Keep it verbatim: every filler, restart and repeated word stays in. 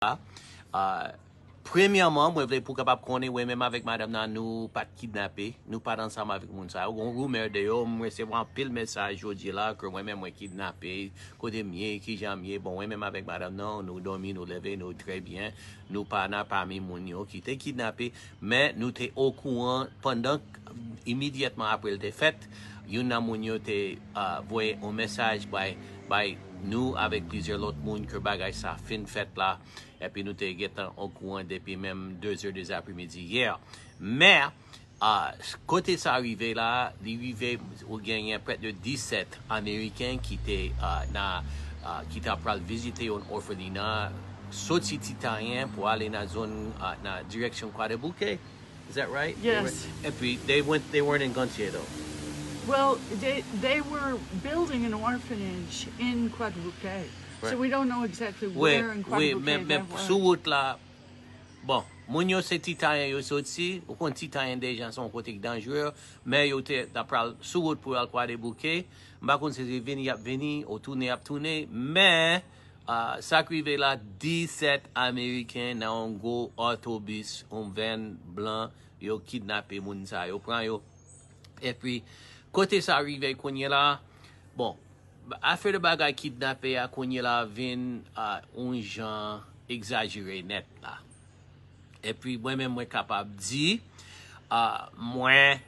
la. Premyèman, mwen vle pou kapab konnen, mwen menm avèk madanm nan, nou pa t kidnape, nou pa t ansanm avèk moun sa yo. Gon rumè deyò, m resevwa anpil mesaj jodi la ke mwen menm mwen kidnape, kote m ye, kijan m ye. Bon, mwen menm avèk madanm nan, nou dòmi, nou leve, nou trè byen. Nou pa nan pami moun yo ki te kidnape, men nou te okouran pandan, imidyatman apre l te fèt, youn nan moun yo te uh, voye yon mesaj bay, bay nou avèk plizyè lòt moun ke bagay sa fin fèt la. Epi nou te gentan okouran depi menm de zè de zapremidi yè. Men, uh, kote sa rive la, li rive ou genyen près de dix-sept Ameriken ki te uh, nan uh, ki ta pral vizite yon orfelina soti Titanyen pou ale nan zòn uh, nan direksyon Kwadèboukè. Is that right? They were- Yes. Epi, they went, they weren't in Gontier though. Well, they, they were building an orphanage in Kwadèboukè. So Right. We don't know exactly Wi, where in wi, men, Kwadèboukè men that was. Sou wout la, bon, moun yo se Titanyen yo soti, ou konn Titanyen deja se yon kote ki danjere, men yo te ta pral sou wout pou al Kwadèboukè. M pa konn si se vini y ap vini, ou tounen y ap tounen, men uh, sa k rive la, dix-sept Ameriken nan yon gwo otobis, yon vèn blan, yo kidnape moun sa, yo pran yo. Epi, kote sa rive kounye la, bon, afè de bagay kidnape a kounye la vin uh, yon jan egzajere nèt la. Epi, mwen menm, mwen kapab di, uh, mwen,